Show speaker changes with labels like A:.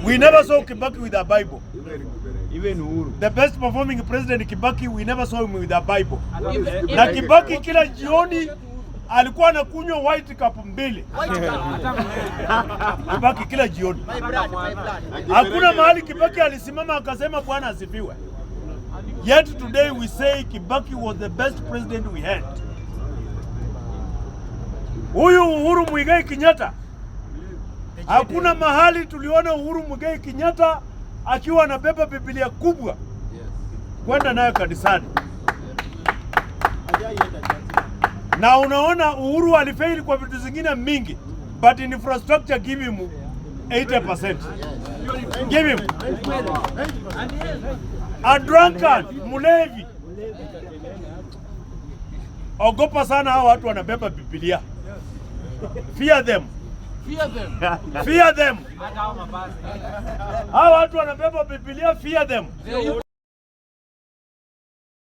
A: We never saw Kibaki with a Bible.
B: Even Uhuru.
A: The best performing president Kibaki, we never saw him with a Bible. Na Kibaki kila jioni alikuwa anakunywa White Cup mbili. Kibaki kila jioni.
C: My blood, my blood.
A: Hakuna mahali Kibaki alisimama akasema Bwana asifiwe. Yet today we say Kibaki was the best president we had. Huyu Uhuru Muigai Kenyatta, hakuna mahali tuliona Uhuru Muigai Kenyatta akiwa anabeba Biblia kubwa kwenda nayo kanisani. Na unaona Uhuru alifaili kwa vitu zingine mingi, but in infrastructure give him 80%. Give him. A drunkard, mlevi. Ogopa sana hao watu wanabeba Biblia. Fear them.
D: Fear them.
A: Fear them. Hao watu wanabeba Biblia, fear them.
D: They